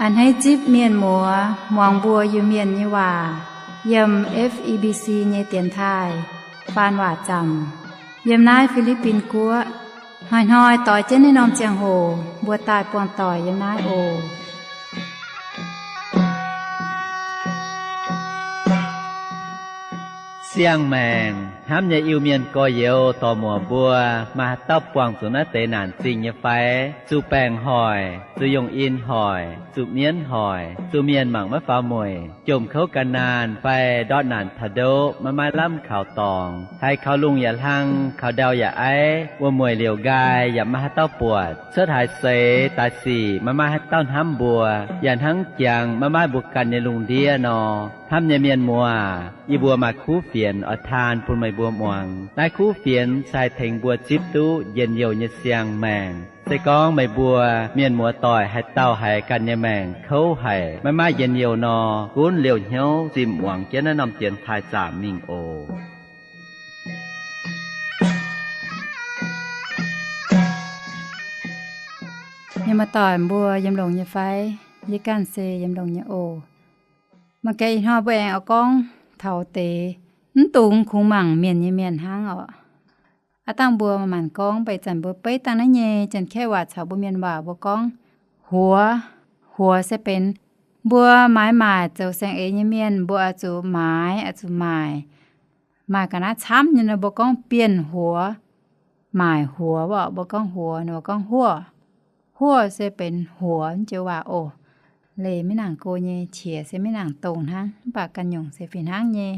A'hneiv zipv mienh muoz muangx mbuo Iu-Mienh nyei waac yiem F E B C nyei dienx taaih faan waac zaamc yiem naaiv Fi^li^bin Guoqv. Hnoi-hnoi doix jienv naaiv norm ziangh hoc mbuo daaih buangh doic yiem naaiv oc. Siang-maengc hnamv nyei Iu-Mienh gorx-youz dorc-muoc mbuo, maaih haaix dauh buangh zuqc naaiv deix naanc zingh nyei fai? Zuqc baengc hoic, zuqc yongh in hoic, zuqc mienv hoic, zuqc mienh mangc maiv faaux mueic, jomc kouv gan naanh fai ndortv naanc taux ndoqv maiv maaih lamh kaux dorngx, haiz kaux lungh yaac hlang, kaux ndau yaac aiv, wuom-mueic liouc nqaai yaac maiv maaih haaix dauh buatc, cuotv haaix seix daaih sic maiv maaih haaix dauh hnamv mbuo, yaac hnangv jangx maiv maaih mbuo ganh nyei lungh ndiev nor. Hnamv nyei mienh muoz, yie mbuo maaih kuv fienx oix taan bun meih mbuo muangx. Naaiv kuv fienx se haih tengx mbuo zipv duqv njien-youh nyei siang-maengc. Se gorngv meih mbuo mienh muoz doic haaix dauh haiz ganh nyei maengc kouv haic, maiv maaih njien-youh nor, gunv liouh hnyouv zimh muangx jienv naaiv norm dienx taaih zaamc mingh oc. Mienh muoz doic mbuo yiem longx nyei fai? Yie ganh se yiem longx nyei oc. Mangc gaax ih hnoi mbuo aengx oix gorngv taux deix mv dungx kungx mangc mienh nyei mienh hnangv oc. Aav dangh mbuo manc-manc gorngv, mv baac ih zanc mbuo beiv dangh naaiv nyei Janx-Kaeqv waac caux mbuo Mienh waac mbuo gorngv huox. Huox se benx mbuo maaiz maaic zoux saeng-eix nyei mienh, mbuo oix zuqc maaiz, oix zuqc maaic. Maaic ga'naaiv camv nyei nor mbuo gorngv bienh huox, maaic huox, mbuo gorngv huox, ninh mbuo gorngv huoqv. Huoqv se benx huox joux waac oc. Leih maiv nangc go nyei, qiex se maiv nangc dongh hnangv, mv baac ganh nyungc se fih hnangv nyei.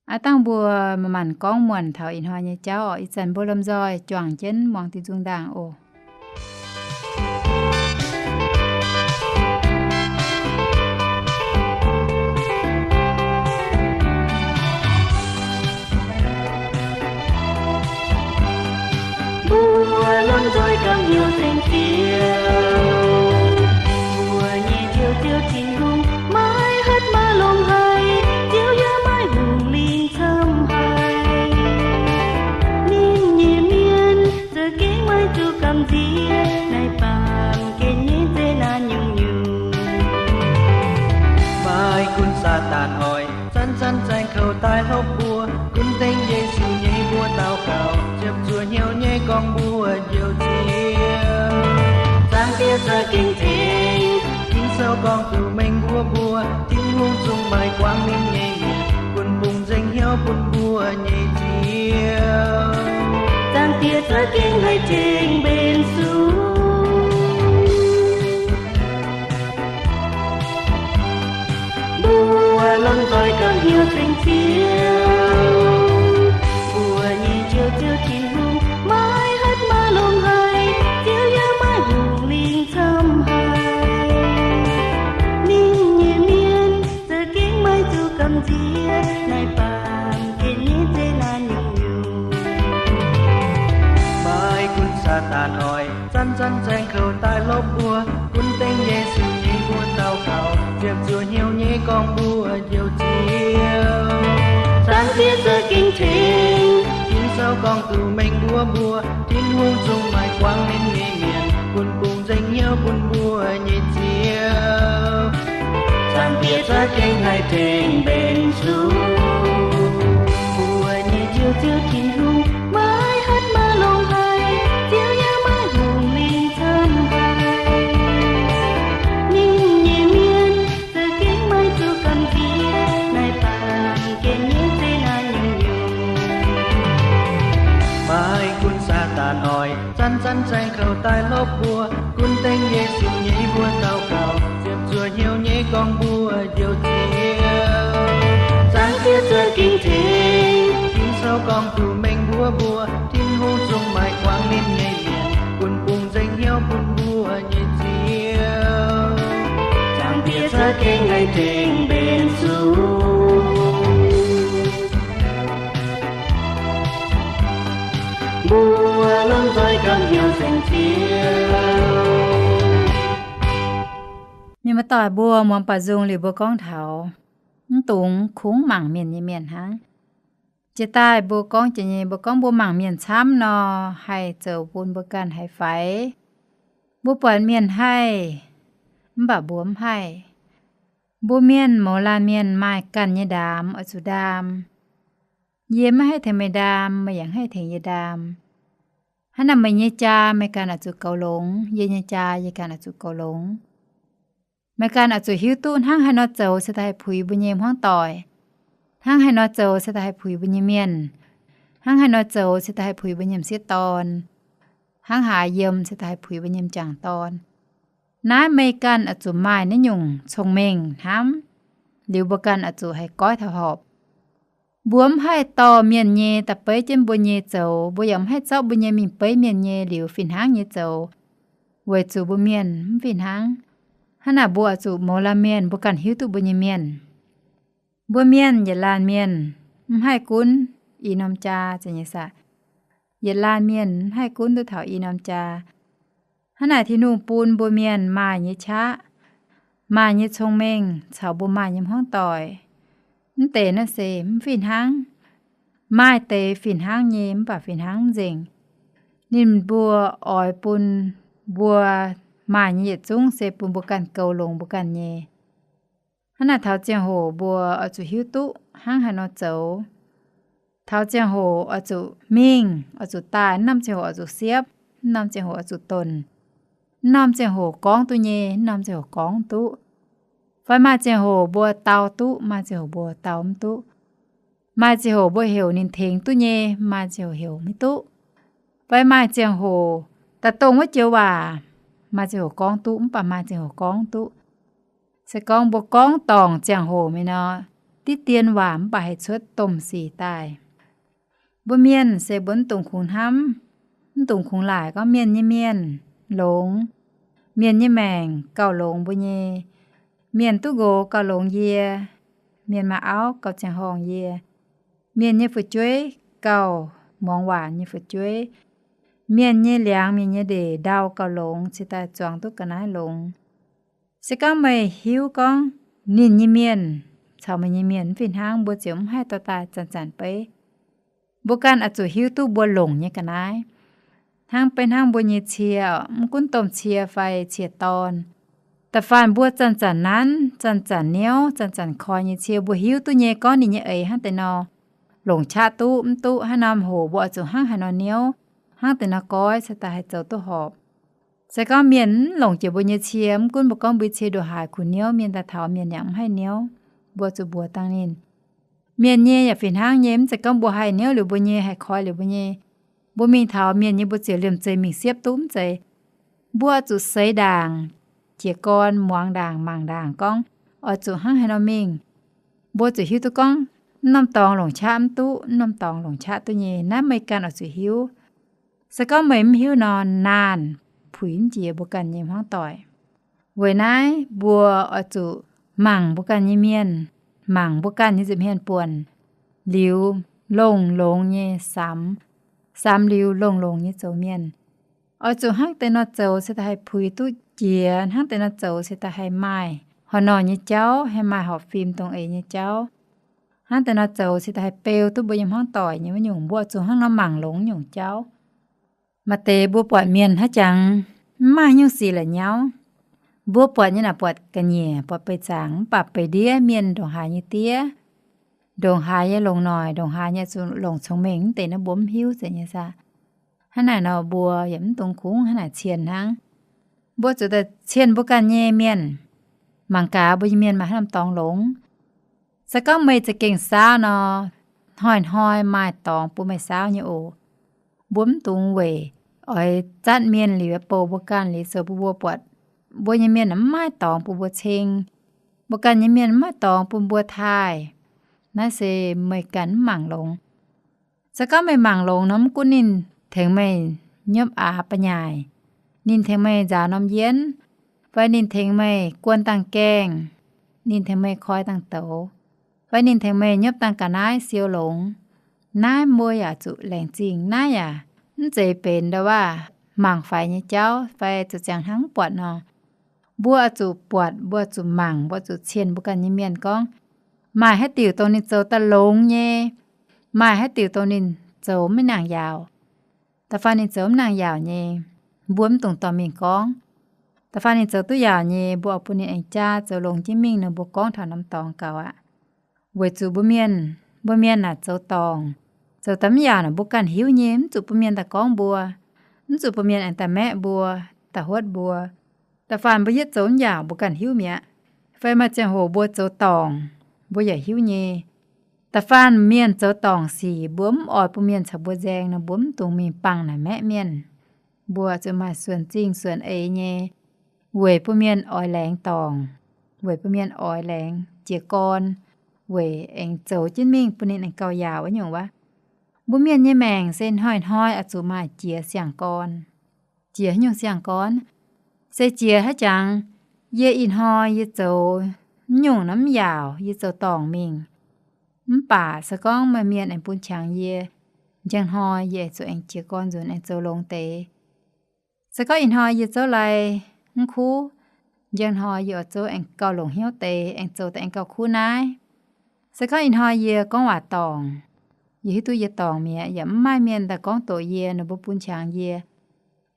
Aav dangh mbuo manc-manc gorngv muonc taux ih hnoi nyei jauv oc. Ih zanc mbuo lomh nzoih juangc jienv muangx diuh nzung ndaangc oc. Mbuo lomh nzoih gapv hnyouv tengx Ziouv. Mbuo nyei Ziouv, Ziouv Tin-Hungh, maiv haih maaih longx haic. Ziouv yaac maaih Hungh Lingh camv haic. Ninh nyei mienh za'gengh maiv zuqc gamh nziex naaiv baamh gen nyei zeqc naanc nyungc-nyungc. Mv baac gunv Saadaan oix zanc-zanc zaengx kouv daaih hlopv mbuo. Gunv dengv Yesu nyei mbuox daux gaux, ziepc zuoqc hnyouv nyei gorngv mbuox Njoux Ziouv. Zaangc Diex za'gengh tengx Ging-Sou gorngv duqv mengh mbuox mbuo, Tin-Hungh zungv maaih kuangx ninh nyei mienh, bun bungx nzengc hnyouv bun mbuo nyei Ziouv. Zaangc Diex za'gengh haih tengx mbenc sung. Mbuo lomh nzoih gapv hnyouv tengx Ziouv. Mbuo nyei Ziouv, Ziouv Tin-Hungh, maiv haih maaih longx haic. Ziouv yaac maaih Hungh Lingh camv haic. Ninh nyei mienh za'gengh maiv zuqc gamh nziex naaiv baamh gen nyei zeqc naanc nyungc-nyungc. Mv baac gunv Saadaan oix zanc-zanc zaengx kouv daaih hlopv mbuo. Gunv dengv Yesu nyei mbuox daux gaux, ziepc zuoqc hnyouv nyei gorngv mbuox Njoux Ziouv. Zaangc Diex za'gengh tengx Ging-Sou gorngv duqv mengh mbuox mbuo, Tin-Hungh zungv maaih kuangx ninh nyei mienh, bun bungx nzengc hnyouv bun mbuo nyei Ziouv. Zaangc Diex za'gengh haih tengx mbenc sung. Mbuo nyei Ziouv, Ziouv Tin-Hungh, maiv haih maaih longx haic. Ziouv yaac maaih Hungh Lingh camv haic. Ninh nyei mienh za'gengh maiv zuqc gamh nziex naaiv baamh gen nyei zeqc naanc nyungc-nyungc. Mv baac gunv Saadaan oix zanc-zanc zaengx kouv daaih hlopv mbuo. Gunv dengv Yesu nyei mbuox daux gaux, ziepc zuoqc hnyouv nyei gorngv mbuox Njoux Ziouv. Zaangc Diex za'gengh tengx Ging-Sou gorngv duqv mengh mbuox mbuo, Tin-Hungh zungv maaih kuangx ninh nyei mienh, bun bungx nzengc hnyouv bun mbuo nyei Ziouv. Zaangc Diex za'gengh haih tengx mbenc sung. Mbuo lomh nzoih gapv hnyouv tengx Ziouv. Mienh muoz-doic mbuo, muangx baaux nzung liuz mbuo gorngv taux mv dungx kungx mangc mienh nyei mienh hnangv. Jiex daaih mbuo gorngv jiex nyei, mbuo gorngv mbuo mangc mienh camv nor, haih zoux bun mbuo ganh haiz faix. Mbuo buatc mienh haih mv baac mbuo mv haih. Mbuo mienh mouz laanh mienh maaih ganh nyei ndaam oix zuqc ndaam. Yie maiv haih tengx meih ndaam, meih yaac mv haih tengx yie ndaam. Hnangv naaic meih nyei jaa meih ganh oix zuqc goux longx, yie nyei jaa yie ganh oix zuqc goux longx. Meih ganh oix zuqc hiuv duqv hnangv haaix nor zoux se daaih haih puix mbuo nyei hmuangv doic, hnangv haaix nor zoux se daaih haih puix mbuo nyei mienh, hnangv haaix nor zoux se daaih haih puix mbuo nyei m'sieqv dorn, hnangv haaix yiem se daaih haih puix mbuo nyei m'jangc dorn. Naaiv meih ganh oix zuqc maaih naaiv nyungc cong-mengh hnamv, liuz mbuo ganh oix zuqc haih goiv taux horpc. Mbuo mv haih dorh mienh nyei da'beiv jienv mbuo nyei zoux, mbuo yaac mv haih zorqv mbuo nyei mingh beiv mienh nyei liuz fih hnangv nyei zoux, weic zuqc mbuo mienh mv fih hnangv. Hnangv naaic mbuo oix zuqc mouz laanh mienh mbuo ganh hiuv duqv mbuo nyei mienh. Mbuo mienh yietc laanh mienh mv haih gunv i norm jaa, zeiz nyei saah? Yietc laanh mienh mv haih gunv duqv taux i norm jaa. Hnangv naaic Tin-Hungh bun mbuo mienh maaih nyei qaqv, maaih nyei cong-mengh caux mbuo maaih nyei hmuangv doic. Mv deix naaiv se mv fih hnangv. Maaih deix fih hnangv nyei mv baac fih hnangv mv nzengc. Ninh mbuo oix bun mbuo maaih nyei yietc zungv se bun mbuo ganh goux longx mbuo ganh nyei. Hnangv naaic taux ziangh hoc mbuo oix zuqc hiuv duqv hnangv haaix nor zoux. Taux ziangh hoc oix zuqc mingh, oix zuqc daaih, mv norm ziangh hoc oix zuqc siepv, mv norm ziangh hoc oix zuqc donc, mv norm ziangh hoc gorngv duqv nyei, mv norm ziangh hoc gorngv mv duqv. Fai maaih ziangh hoc mbuo dau duqv, maaih ziangh hoc mbuo dau mv duqv. Maaih ziangh hoc mbuo heuc ninh tengx duqv nyei, maaih ziangh hoc heuc maiv duqv. Fai maaih ziangh hoc daaih dongh wuov joux waac, maaih ziangh hoc gorngv duqv mv baac maaih ziangh hoc gorngv mv duqv. Se gorngv mbuo gorngv dorngc ziangh hoc mingh nor, diqv dien waac mv baac haih cuotv domh sic daaih. Mbuo mienh se mbuo mv dungx kungx hnamv, mv dungx kungx laaic gorngv mienh nyei mienh longx, mienh nyei maengc gauh longx mbuo nyei, mienh duqv nqox gauh longx yie, mienh maaih auv gauh ziangh horngh yie, mienh nyei fu'jueiv gauh muangx waac nyei fu'jueiv, mienh nyei liangx, mienh nyei ndeic ndau gauh longx, cingx daaih zuangx duqv ga'naaiv longx. Se gorngv meih hiuv gorngv ninh nyei mienh caux meih nyei mienh mv fih hnangv, mbuo ziouc mv haih dorh daaih zanc-zanc beiv. Mbuo ganh oix zuqc hiuv duqv mbuo longc nyei ga'naaiv. Hnangv beiv hnangv mbuo nyei cie, mv gunv domh cie fai cie dorn, da'faanh mbuo zanc-zanc nanv, zanc-zanc niouv, zanc-zanc koi nyei cie, mbuo hiuv duqv nyei gorngv ninh nyei eix hnangv deix nor, longc qaqv duqv mv duqv, hnangv norm hoc mbuo oix zuqc hnangv haaix nor niouv, hnangv deix nor goiv cingx daaih haih zoux duqv horpc. Se gorngv mienh mv longc jiex mbuo nyei cie, mv gunv mbuo gorngv mbuo nyei cie ndongc haaix kuh niouv, mienh daaih taux mienh yaac mv haih niouv, mbuo zuqc mbuox dangh ninh. Mienh nyei yaac fih hnangv nyei, mv zeiz gorngv mbuo haih niouv liuz mbuo nyei, haih koi liuz mbuo nyei, mbuo mingh taux mienh nyei mbuo ziouc liemh zeih mingh siepv duqv, mv zeiz. Mbuo zuqc seix ndaangc, jiez gorn muangx ndaangc mangc ndaangc gorngv oix zuqc hnangv haaix nor mingh. Mbuo zuqc hiuv duqv gorngv mv norm dorngx longc qaqv mv duqv, mv norm dorngx longc qaqv duqv nyei. Naaiv meih ganh oix zuqc hiuv. Se gorngv meih mv hiuv nor, naanh puix mv jiex mbuo ganh nyei hmuangv doic. Weic naaiv mbuo oix zuqc mangc mbuo ganh nyei mienh, mangc mbuo ganh nyei nza'hmien buonc, liuz longx-longx nyei samx, samx liuz longx-longx nyei zoux mienh. Oix zuqc hnangv deix nor zoux se daaih haih puix duqv jiex, hnangv deix nor zoux se daaih haih maaih horc norh nyei jauv, haih maaih horpc fim dongh eix nyei jauv. Hnangv deix nor zoux se daaih haih beu duqv mbuo nyei hmuangv doic nyei wuov nyungc. Mbuo oix zuqc hnangv nor mangc longx nyungc jauv. Maaih deix mbuo buatc mienh haiz jangx mv maaih nyungc sic la'nyauv. Mbuo buatc nyei naaic buatc ga'nyiec, buatc beih zaangc, mv baac beih ndiev mienh ndongc haaix nyei diev, ndongc haaix nyei longc noic, ndongc haaix nyei zuqc longc cong-mengh, mv deix naaiv mbuo mv hiuv zeiz nyei saah. Hnangv naaic nor mbuo yaac mv dungx kungx hnangv naaic cien hnangv. Mbuo zuqc daaih cien mbuo ganh nyei mienh, mangc gaax mbuo nyei mienh maaih haaix norm dorngx longx. Se gorngv meih za'gengh saauv nor, hnoi-hnoi maaih dorngx bun meih saauv nyei oc. Mbuo mv dungx weic oix zatv mienh liuz bouh mbuo ganh liuz zoux bun mbuo buatc mbuo nyei mienh mv maaih dorngx bun mbuo ceng, mbuo ganh nyei mienh mv maaih dorngx bun mbuo taaih. Naaiv se meih ganh mv mangc longx. Se gorngv meih mangc longx nor, mv gunv ninh tengx meih nyopv aax ba'nyaaic, ninh tengx meih nzaaux norm yienv, fai ninh tengx meih guon dangh gaengh, ninh tengx meih koi dangh douz, fai ninh tengx meih nyopv dangh ga'naaiv siou longx, naaiv mbuo yaac zuqc laengz zingh. Naaiv yaac mv zeiz benx ndau-waav mangc faix nyei jauv fai zuqc ziangh hnangv mv buatc nor. Mbuo zuqc buatc, mbuo zuqc mangc, mbuo zuqc cien mbuo ganh nyei mienh gorngv maaih haaix diuc dongh ninh zoux daaih longx nyei, maaih haaix diuc dongh ninh zoux maiv nangc yaauc. Da'faanh ninh zoux mv nangc yaauc nyei, mbuo mv dungx dorh mingh gorngv. Da'faanh ninh zoux duqv yaauc nyei, mbuo oix bun ninh aengx jaa zoux longx jienv mingh nor, mbuo gorngv taux norm dorngx gaux aqv. Weic zuqc mbuo mienh, mbuo mienh naaic zoux dorngc, zoux daaih mv yaauc naaic mbuo ganh hiuv nyei, mv zuqc bun mienh daaih gorngv mbuo, mv zuqc bun mienh aengx daaih maeqv mbuo, daaih huotv mbuo. Da'faanh mbuo yietv zoux mv yaauc mbuo ganh hiuv mi'aqv. Fai maaih ziangh hoc mbuo zoux dorngc, mbuo yaac hiuv nyei. Da'faanh mienh zoux dorngc sic mbuo mv oix bun mienh caux mbuo nzaeng nor, mbuo mv dungx mingh bangh naaic maeqv mienh. Mbuo zuqc maaih suonc zingh suonc eix nyei, weic bun mienh oix laengz dorngc, weic bun mienh oix laengz jiez gorn, weic aengx zoux jienv mingh bun ninh aengx gauh yaauc wuov nyungc wuov. Mbuo mienh nyei maengc se hnoi-hnoi oix zuqc maaih jiex siang-gorn. Jiex haaix nyungc siang-gorn? Se jiex haaix jangx, yie ih hnoi yie zoux mv nyungc nor mv yaauc, yie zoux dorngc mingh. Mv baac se gorngv maaih mienh aengx bun qangx yie, njang hnoi yie zuqc aengx jiez gorn nzunc aengx zoux longx deix. Se gorngv ih hnoi yie zouv lai mv kuv, njang hnoi yie oix zouv aengx gauh longc hnyouv deix, aengx zoux daaih aengx gauh kuv naaiv. Se gorngv ih hnoi yie gorngv waac dorngc, yie hiuv duqv yie dorngc mi'aqv, yaac mv maaih mienh daaih gorngv doqc yie, ninh mbuo bun qangx yie.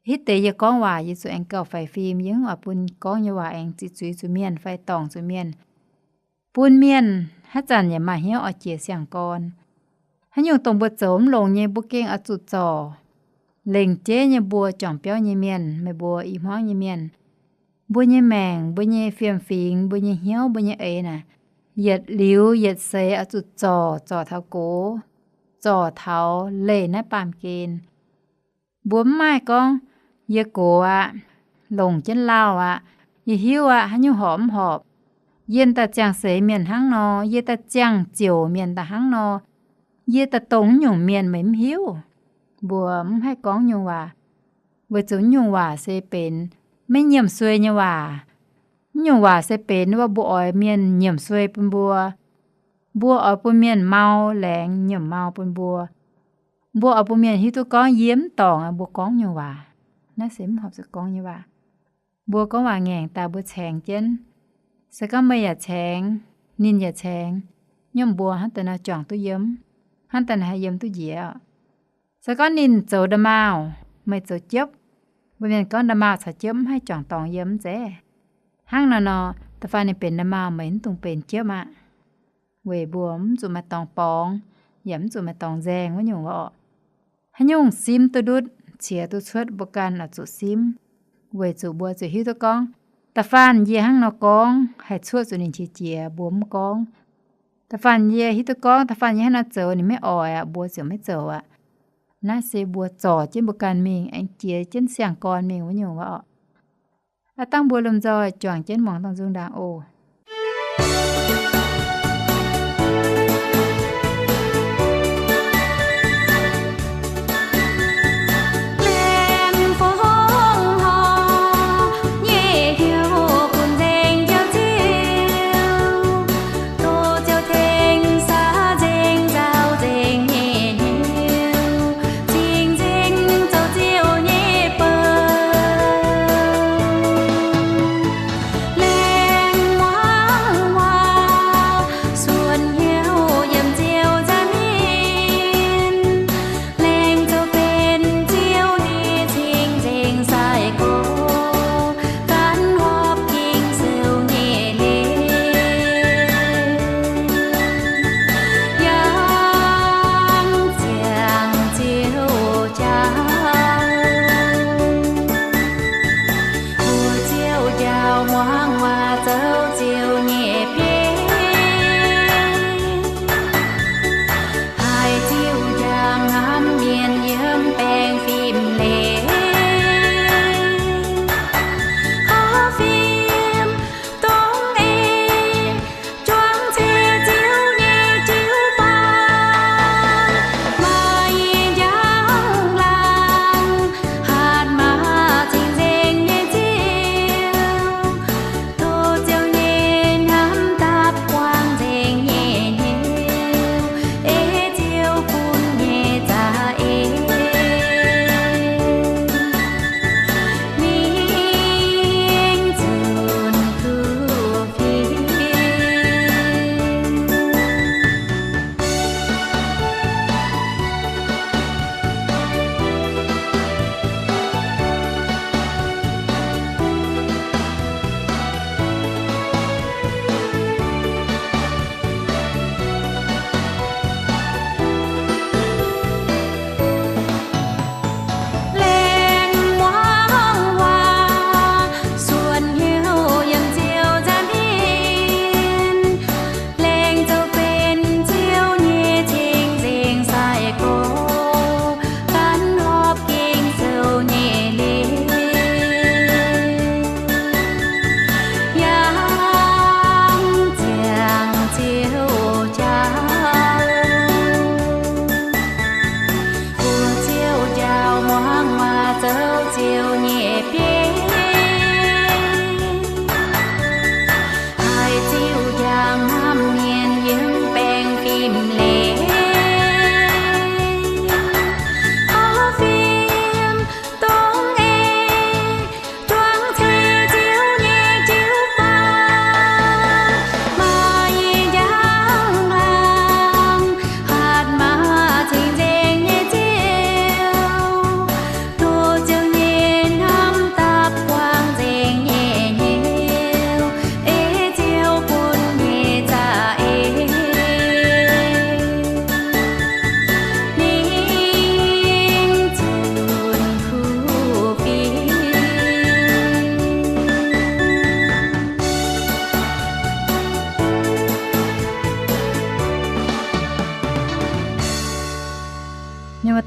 Hitv deix yie gorngv waac yie zuqc aengx gauh faix fim, yie mv oix bun gorngv nyei waac aengx ziqc zuiz zuqc mienh fai dorngc zuqc mienh. Bun mienh haaix zanc yaac maaih hnyouv oix jiex siang-gorn. Haaix nyungc dongh mbuo zoux mv longx nyei, mbuo gengh oix zuqc zorc. Lengc jeiv nyei mbuo juangc biauv nyei mienh, meih mbuo i hmuangv nyei mienh, mbuo nyei maengc, mbuo nyei fiem-fingx, mbuo nyei hnyouv, mbuo nyei eix naaic, yietc liuz yietc seix oix zuqc zorc, zorc taux gox, zorc taux leih naaiv baamh gen. Mbuo mv maaih gorngv, yie gox aqv, longc jienv lauh aqv, yie hiuv aqv, haaix nyungc horpc mv horpc. Yie daaih ziangh seix mienh hnangv nor, yie daaih ziangh ziouc mienh daaih hnangv nor, yie daaih dongh nyungc mienh meih mv hiuv. Mbuo mv haih gorngv nyungc waac, weic zuqc nyungc waac se benx maiv nyiemc suei nyei waac. Nyungc waac se benx wuov mbuo oix mienh nyiemc suei bun mbuo. Mbuo oix bun mienh mau laengz nyiemc mau bun mbuo. Mbuo oix bun mienh hiuv duqv gorngv yie mv dorngc aqv, mbuo gorngv nyungc waac. Naaiv se mv horpc zuqc gorngv nyei waac. Mbuo gorngv waac ngaengc daaih mbuo caengx jienv. Se gorngv meih yaac caengx, ninh yaac caengx, nyiemv mbuo hnangv daaih nor juangc duqv yiem, hnangv daaih nor haih yiem duqv njiec oc. Se gorngv ninh zoux nda'maauh, meih zoux jiepv, mbuo mienh gorngv nda'maauh caux jiepv mv haih juangc dorngx yiem zeiz. Hnangv naaiv nor, da'faanh ninh benx nda'maauh, meih mv dungx benx jiepv aqv. Weic mbuo mv zuqc maaih dorngx borngz, yaac mv zuqc maaih dorngx nzaeng wuov nyungc oc. Haaix nyungc simv duqv ndutv, ciex duqv cuotv, mbuo ganh oix zuqc simv. Weic zuqc mbuo zuqc hiuv duqv gorngv, da'faanh yie hnangv nor gorngv haih cuotv zuqc ninh qiex jiez, mbuo mv gorngv. Da'faanh yie hiuv duqv gorngv, da'faanh yie hnangv nor zoux ninh maiv oix aqv, mbuo ziouc maiv zoux aqv. Naaiv se mbuo zorc jienv mbuo ganh mingh, aengx jiex jienv siang-gorn mingh wuov nyungc oc. Aav dangh mbuo lomh nzoih juangc jienv muangx dongh nzung ndaangc oc.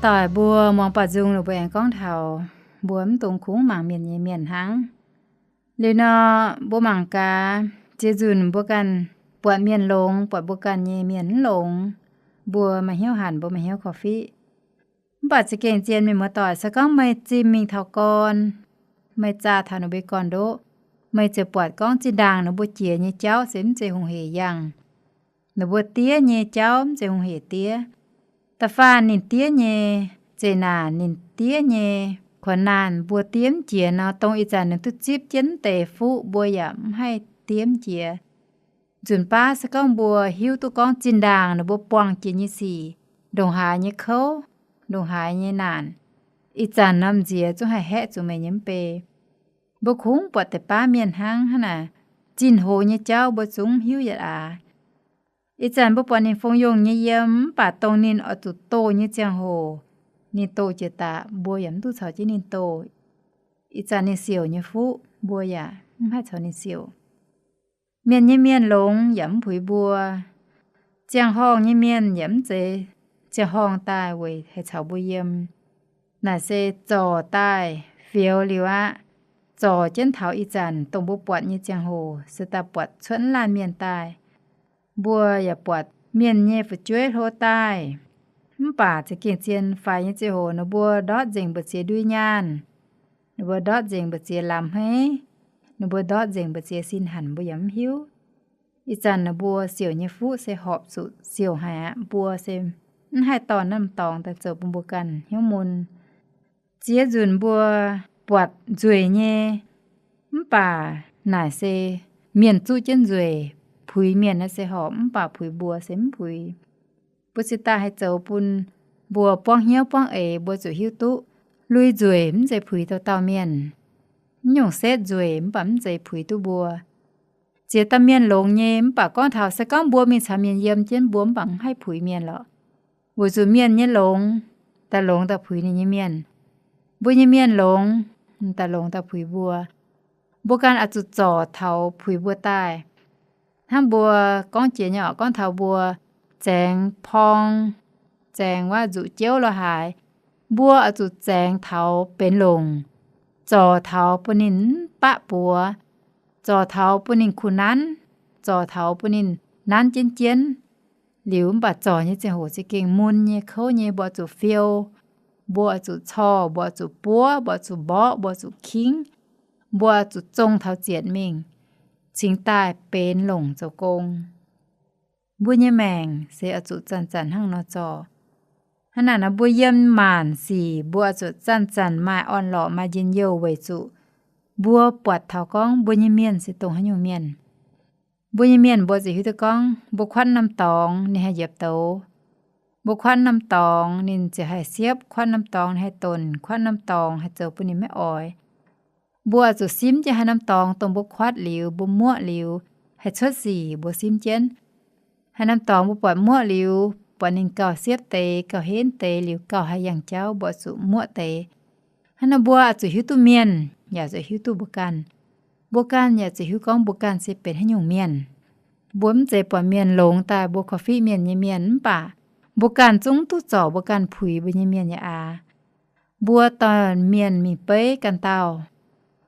Doic mbuo muangx baaux nzung, mbuo aengx gorngv taux mbuo mv dungx kungx mangc mienh nyei mienh hnangv. Liuz nor, mbuo mangc gaax, ziex nzunc mbuo ganh buatc mienh longx, buatc mbuo ganh nyei mienh mv longx, mbuo maaih hnyouv hanc, mbuo maaih hnyouv korv-fiqv. Mv baac za'gengh zien, mienh muoz-doic, se gorngv meih zimh mingh taux gorn, meih zaah taux ninh mbuo nyei gorn-ndoqv, meih ziouc buatc gorngv zinh ndaangc ninh mbuo jiex nyei jauv se mv zeiz hungh heic yangh. Ninh mbuo diev nyei jauv mv zeiz hungh heic diev. Da'faanh ninh diev nyei zeqc naanc, ninh diev nyei kuonx naanh, mbuo diev mv jiex nor, dongh ih zanc ninh duqv zipv jienv deix fuqv, mbuo yaac mv haih diev mv jiex. Nzunc baav se gorngv mbuo hiuv duqv gorngv zinh ndaangc ninh mbuo buangh jiex nyei sic, ndongc haaix nyei kouv, ndongc haaix nyei naanc, ih zanc norm nziex zungv haih haeqv zuqc meih nyei mv bei. Mbuo kungx buatc deix baav mienh hnangv, hnangv naaic, zinh hoz nyei jauv mbuo zungv hiuv yietc aax. Ih zanc mbuo buatc ninh fongc yongh nyei yiem, mv baac dongh ninh oix zuqc doh nyei ziangh hoc, ninh doh jiex daaih, mbuo yaac mv duqv caux jienv ninh doh. Ih zanc ninh siouc nyei fuqv, mbuo yaac mv haih caux ninh siouc. Mienh nyei mienh longx yaac mv puix mbuo. Ziangh horngh nyei mienh yaac mv zeiz ziangh horngh daaih weic haih caux mbuo yiem. Naaic se zorc daaih fioux liuz aqv. Zorc jienv taux ih zanc dongh mbuo buatc nyei ziangh hoc se daaih buatc cuotv laanh mienh daaih. Mbuo yaac buatc mienh nyei fu'jueiv hlo daaih. Mv baac za'gengh zien, faix nyei ziangh hoc ninh mbuo ndortv nzengc mbu'ziex ndui nyaanh, ninh mbuo ndortv nzengc mbu'ziex lamz hmeiv, ninh mbuo ndortv nzengc mbu'ziex sin hanc, mbuo yaac mv hiuv. Ih zanc ninh mbuo siouc nyei fuqv se horpc zuqc siouc haic aqv. Mbuo se mv haih dorh norm dorngx daaih zoux bun mbuo ganh hnyouv mun. Ziex nzunc mbuo buatc nzueic nyei, mv baac naaic se mienh zuqv jienv nzueic. Puix mienh naaiv se horpc, mv baac puix mbuo se mv puix. Mbuo cingx daaih haih zoux bun mbuo buangv hnyouv buangv eix, mbuo zuqc hiuv duqv lui-nzueic mv zeiz puix dauh dauh mienh. Mv nyungc setv nzueic mv baac mv zeiz puix duqv mbuo. Ziex dauh mienh longx nyei, mv baac gorngv taux se gorngv mbuo mingh caux mienh yiem jienv, mbuo mv baac mv haih puix mienh lorqc. Weic zuqc mienh nyei longx daaih longx daaih puix ninh nyei mienh. Mbuo nyei mienh longx daaih longx daaih puix mbuo. Mbuo ganh oix zuqc zorc taux puix mbuo daaih. Hnangv mbuo gorngv jiex nyei oc, gorngv taux mbuo zaengx porng, zaengx waac nzuqc jouv lo haaix, mbuo oix zuqc zaengx taux benx longc, zorc taux bun ninh mv baqv buoz, zorc taux bun ninh kuh nanv, zorc taux bun ninh nanv jienv jienv. Liuz mv baac zorc nyei ziangh hoc za'gengh mun nyei, kouv nyei, mbuo oix zuqc fiou, mbuo oix zuqc corc, mbuo oix zuqc buov, mbuo oix zuqc mborqv, mbuo oix zuqc kingv, mbuo oix zuqc zong taux zietc mingh, cingx daaih benx longc zoux gong. Mbuo nyei maengc se oix zuqc zanc-zanc hnangv nor zorc. Hnangv naaic nor, mbuo yiem maanc sic mbuo oix zuqc zanc-zanc maaih orn-lorqc, maaih njien-youh weic zuqc mbuo buatc taux gorngv mbuo nyei mienh se dongh haaix nyungc mienh. Mbuo nyei mienh mbuo ziouc hiuv duqv gorngv mbuo kuatv norm dorngx ninh haih njiepc douz. Mbuo kuatv norm dorngx ninh ziouc haih siepv, kuatv norm dorngx ninh haih donc, kuatv norm dorngx haih zoux bun ninh maiv oix. Mbuo oix zuqc simv jienv haaix norm dorngx dongh mbuo kuatv liuz, mbuo muoqv liuz, haih cuotv sic mbuo simv jienv. Haaix norm dorngx mbuo buatc muoqv liuz, buatc ninh gauh siepv deix, gauh henv deix liuz, gauh haih yangh jauv, mbuo oix zuqc muoqv deix. Hnangv nor mbuo oix zuqc hiuv duqv mienh, yaac zuqc hiuv duqv mbuo ganh. Mbuo ganh yaac zuqc hiuv gorngv mbuo ganh se benx haaix nyungc mienh. Mbuo mv zeiz buatc mienh longx daaih mbuo korv-fiqv mienh nyei mienh, mv baac mbuo ganh zungv duqv zorc mbuo ganh puix mbuo nyei mienh nyei aax. Mbuo dorh mienh mingh beiv ganh dauh.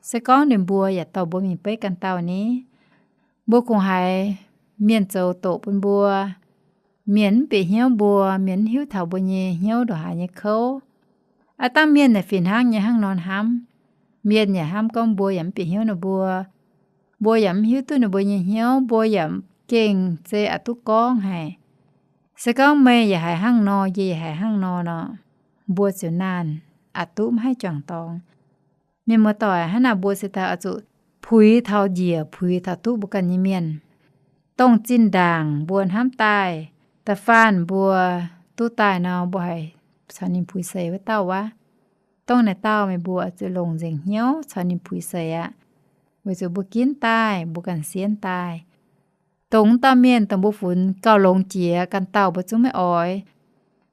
Se gorngv ninh mbuo yaac dorh mbuo mingh beiv ganh dauh ni, mbuo kungx haiz mienh zoux doqc bun mbuo. Mienh mv bieqc hnyouv mbuo, mienh mv hiuv taux mbuo nyei hnyouv ndongc haaix nyei kouv. Aav dangh mienh yaac fih hnangv nyei hnangv nor hnamv. Mienh yaac hnamv gorngv mbuo yaac mv bieqc hnyouv ninh mbuo. Mbuo yaac mv hiuv duqv ninh mbuo nyei hnyouv, mbuo yaac gengh zei aqc duqv gorngv haic. Se gorngv meih yaac haiz hnangv nor, yie yaac haiz hnangv nor nor, mbuo ziouc naanh aqc duqv maiv haih juangc dorngx. Mienh muoz-doic, hnangv naaic mbuo se daaih oix zuqc puix taux njiec, puix taux duqv mbuo ganh nyei mienh. Dongh zinh ndaangc mbuo hnamv daaih, da'faanh mbuo duqv daaih nor, mbuo haiz caux ninh puix seix wuov dauh wuov. Dongh naaic dauh meih mbuo oix zuqc longc nzengc hnyouv caux ninh puix seix aqv. Weic zuqc mbuo ginv daaih, mbuo ganh sienv daaih. Dongh wuov dauh mienh dongh mbuo funx gauh longx jiex, ganh dauh mbuo zungv maiv oix.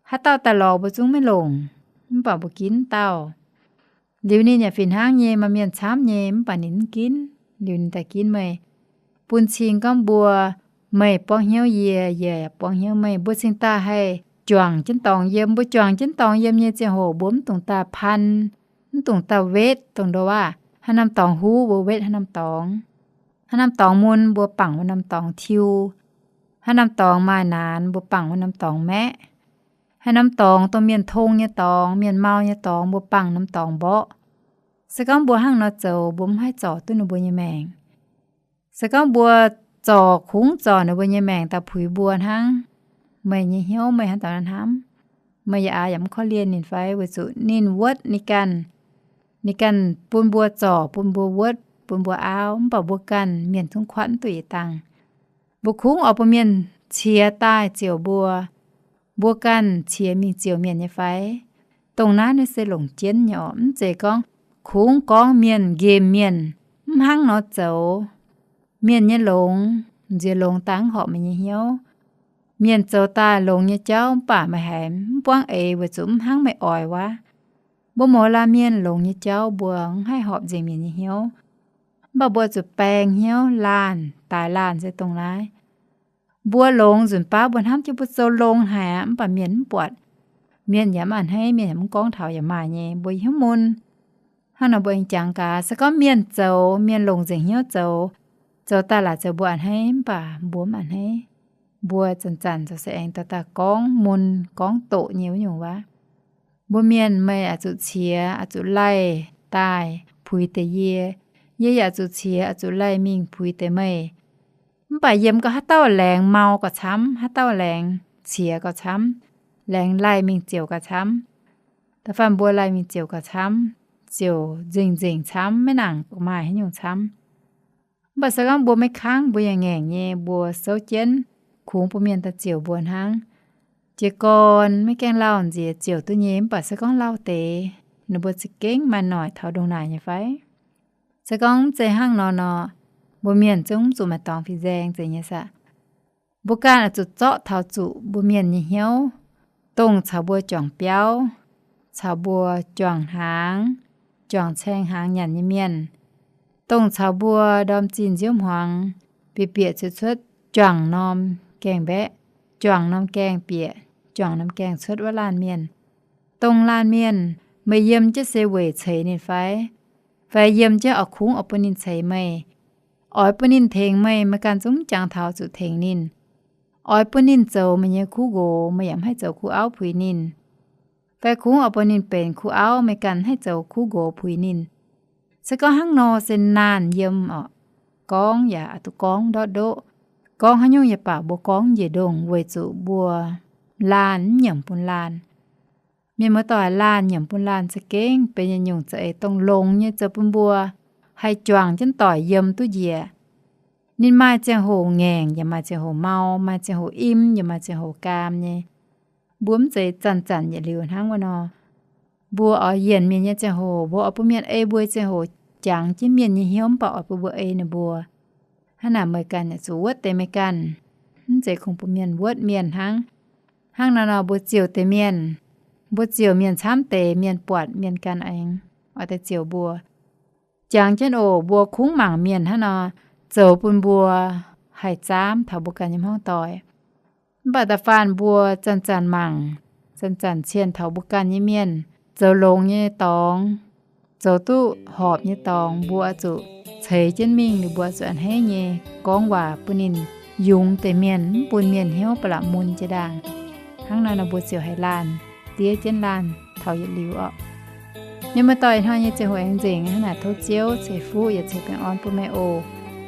Haaix dauh daaih lorz mbuo zungv maiv longc, mv baac mbuo ginv dauh. Liuz ninh yaac fih hnangv nyei, maaih mienh camv nyei, mv baac ninh mv ginv. Liuz ninh daaih ginv meih, bun cing gorngv mbuo, meih buangv hnyouv yie, yie yaac buangv hnyouv meih, mbuo cingx daaih haih juangc jienv dorngx yiem. Mbuo juangc jienv dorngx yiem nyei ziangh hoc mbuo mv dungx daaih pan, mv dungx daaih wetv dongh ndo aav. Haaix norm dorngx huv mbuo wetv haaix norm dorngx. Haaix norm dorngx mun mbuo bangc wuov norm dorngx tiuv. Haaix norm dorngx maaih naanx mbuo bangc wuov norm dorngx maeqv. Haaix norm dorngx dongh mienh tong nyei dorngx, mienh mau nyei dorngx mbuo bangc norm dorngx mborqv. Se gorngv mbuo hnangv nor zoux mbuo mv haih zorc duqv ninh mbuo nyei maengc. Se gorngv mbuo zorc kungx zorc ninh mbuo nyei maengc daaih puix mbuo hnangv, meih nyei hnyouv meih hnangv daaih hnamv, meih yaac aax yaac mv korv-lienh ninh fai? Weic zuqc ninh wuotv ninh ganh, ninh ganh bun mbuo zorc, bun mbuo wuotv, bun mbuo auv, mv baac mbuo ganh mienh zungv kuatv mv duqv yietc dangh. Mbuo kungx oix bun mienh qiex daaih ziouc mbuo, mbuo ganh qiex mingh ziouc mienh nyei fai? Dongh naaiv naaiv se longc jienv nyei orqc. Mv zeiz gorngv kungx gorngv mienh, nqemh mienh, mv hnangv nor zoux. Mienh nyei longx, nziex longx dangv horpc meih nyei hnyouv. Mienh zoux daaih longx nyei jauv mv baac meih haiz mv buangv eix weic zuqc mv hnangv meih oix wuov. Mbuo mouz laanh mienh longx nyei jauv mbuo mv haih horpc nzengc mienh nyei hnyouv. Mv baac mbuo zuqc baeng hnyouv laanh, daaix laanh se dongh naaiv. Mbuo longx nzunc baav mbuo hnamv jienv mbuo zoux longx haic aqv, mv baac mienh mv buatc. Mienh yaac mv a'hneiv, mienh yaac mv gorngv taux yaac maaih nyei, mbuo hiuv mun. Hnangv nor mbuo aengx jangx gaax, se gorngv mienh zoux, mienh longc nzengc hnyouv zoux, zoux daaih laaic zoux mbuo a'hneiv, mv baac mbuo mv a'hneiv. Mbuo zanc-zanc zoux se aengx daaih daaih gorngv mun gorngv doqc nyei wuov nyungc waac. Mbuo mienh, meih oix zuqc qiex, oix zuqc laih daaih puix deix yie. Yie yaac zuqc qiex, oix zuqc laih mingh puix deix meih. Mv baac yiem gauh haaix dauh laengz mau gauh camv, haaix dauh laengz qiex gauh camv, laengz laih mingh ziouc gauh camv. Da'faanh mbuo laih mingh ziouc gauh camv, ziouc nzengc-nzengc camv, maiv nangc maaih haaix nyungc camv. Mv baac se gorngv mbuo maiv kangv, mbuo yaac ngaengc nyei, mbuo souv jienv kungx bun mienh daaih ziouc mbuo hnangv. Jiez gorn maiv gaengh lauh nziex ziouc duqv nyei, mv baac se gorngv lauh deix, ninh mbuo za'gengh maaih noic taux ndongc naaic nyei fai? Se gorngv mv zeiz hnangv nor nor, mbuo mienh zungv mv zuqc maaih dorngx fin-nzaeng zeiz nyei saah. Mbuo ganh oix zuqc zorqv taux zuqc mbuo mienh nyei hnyouv, dongh caux mbuo juangc biauv, caux mbuo juangc hnaangx, juangc caeng hnaangx nyanc nyei mienh, dongh caux mbuo ndorm zinh nziouv hmuangx bieqc bieqc cuotv cuotv juangc norm gaengh mbaeqv, juangc norm gaengh bieqc, juangc norm gaengh cuotv wuov laanh mienh. Dongh laanh mienh, meih yiem jienv se weic ceix ninh fai? Fai yiem jienv oix kungx oix bun ninh ceix meih? Oix bun ninh tengx meih, meih ganh zungv mv jangx taux zuqc tengx ninh. Oix bun ninh zoux meih nyei kuv nqox, meih yaac mv haih zoux kuv auv puix ninh. Fai kungx oix bun ninh benx kuv auv, meih ganh mv haih zoux kuv nqox puix ninh. Se gorngv hnangv nor se naanh yiem orqc. Gorngv yaac oix duqv gorngv ndortv ndoqv. Gorngv haaix nyungc yaac baac mbuo gorngv njiec ndongh weic zuqc mbuo laanh mv nyiemc bun laanh. Mienh muoz-doic, laanh nyiemc bun laanh za'gengh benx yietc nyungc za'eix dongh longx nyei zoux bun mbuo haih juangc jienv doic yiem duqv njiec. Ninh maaih ziangh hoc ngaengc yaac maaih ziangh hoc mau, maaih ziangh hoc im yaac maaih ziangh hoc gaam nyei. Mbuo mv zeiz zanc-zanc yietc liuz hnangv wuov nor. Mbuo oix yienc mienh nyei ziangh hoc, mbuo oix bun mienh ei mbuo nyei ziangh hoc, jangx jienv mienh nyei hnyouv mv baac oix bun mbuo ei ninh mbuo. Hnangv naaic meih ganh yaac zuqc wuotv deix meih ganh, mv zeiz kungx bun mienh wuotv mienh hnangv. Hnangv naaiv nor mbuo ziouc deix mienh, mbuo ziouc mienh camv deix, mienh buatc mienh ganh aengx oix deix ziouc mbuo. Jangx jienv oc, mbuo kungx mangc mienh hnangv nor zoux bun mbuo haih zaamv taux mbuo ganh nyei hmuangv doic. Mv baac da'faanh mbuo zanc-zanc mangc, zanc-zanc cienh taux mbuo ganh nyei mienh zoux longx nyei dorngx, zoux duqv horpc nyei dorngx, mbuo oix zuqc ceix jienv mingh, ninh mbuo zuqc a'hneiv nyei gorngv waac bun ninh yungz deix mienh, mv bun mienh hnyouv ba'laqc mun jiex ndaangc. Hnangv naaiv nor mbuo ziouc haiz laanh diev jienv laanh taux yietc liuz orqc. Mienh muoz-doic, ih hnoi nyei ziangh hoc aengx nzengc, hnangv naaic tov Ziouv ceix fuqv yaac ceix baengh orn bun meih oc.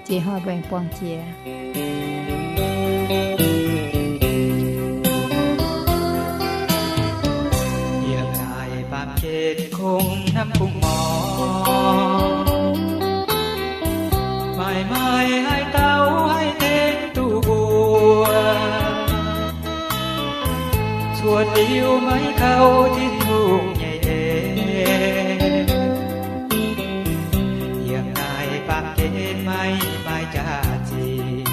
Jiex hnoi mbuo aengx buangh jiex. Yiem naaic baamh gen kungx hnamv kungx ngorc, maaih maaih haaix dauh haih tengx duqv mbuo, cuotv liuz maiv kaux Tin-Hungh nyei en. Yiem naaic baamh gen maiv maaih jaax zinh,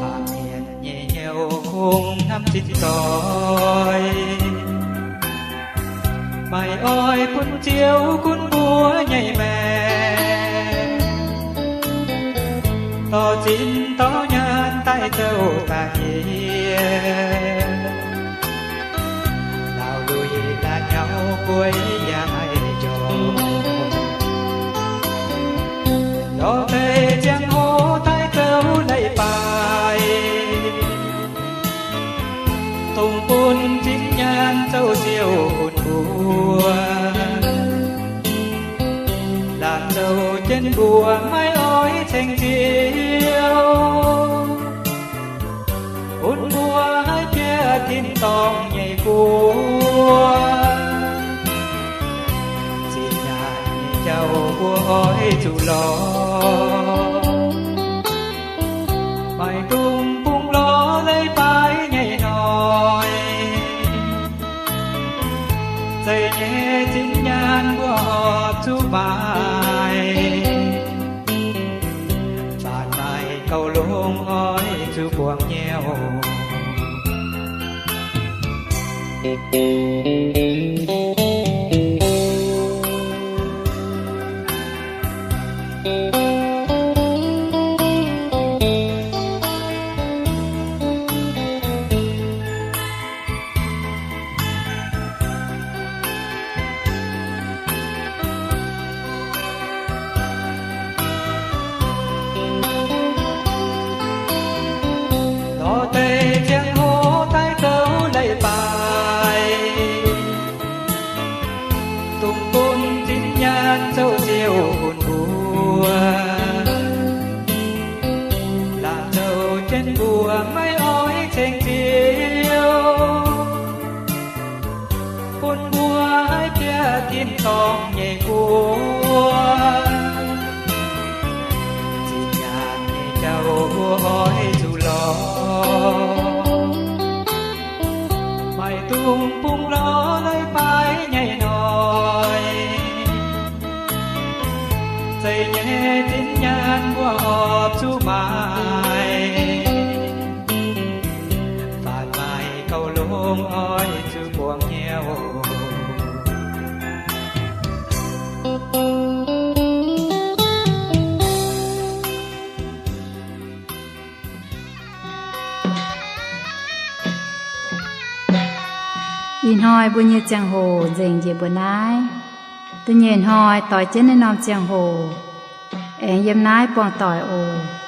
baamh mienh nyei hnyouv kungx hnamv zinh doic, maaih oix bun Ziouv gunv mbuo nyei maengc, dorh Tin dorh nyaanh daaih zouv daaih yie, laauh lui la'nyauv guei yaac haih njormh. Lorz deix ziangh hoc daaih zouv leiz-baaix, dongh bun zinh nyaanh zouv ziouc bun mbuo. Laanh zouv jienv mbuo maiv oix ceng Ziouv, bun mbuo haih bieqc tin-dorngh nyei guoqv. Zinh nyaanh nyei jauv mbuo oix zuqc lorz, maiv dungx bungx lorz leiz-baaix nyei hnoi. Zeqc nyei zinh nyaanh mbuo horpc zuqc maaic, faanx maaih gauh longx oix zuqc buangh nyei oc. Lorz deix ziangh hoc daaih zouv leiz-baaix, dongh bun zinh nyaanh zouv ziouc bun mbuo. Laanh zouv jienv mbuo maiv oix ceng Ziouv, bun mbuo haih bieqc tin-dorngh nyei guoqv. Zinh nyaanh nyei jauv mbuo oix zuqc lorz, maiv dungx bungx lorz leiz-baaix nyei hnoi. Zeqc nyei zinh nyaanh mbuo horpc zuqc maaic, faanx maaih gauh longx oix zuqc buangh nyei oc. Ih hnoi mbuo nyei ziangh hoc nzengc njiec mbuo naaiv. Da'nyeic hnoi doix jienv naaiv norm ziangh hoc aengx yiem naaiv buangh doic oc.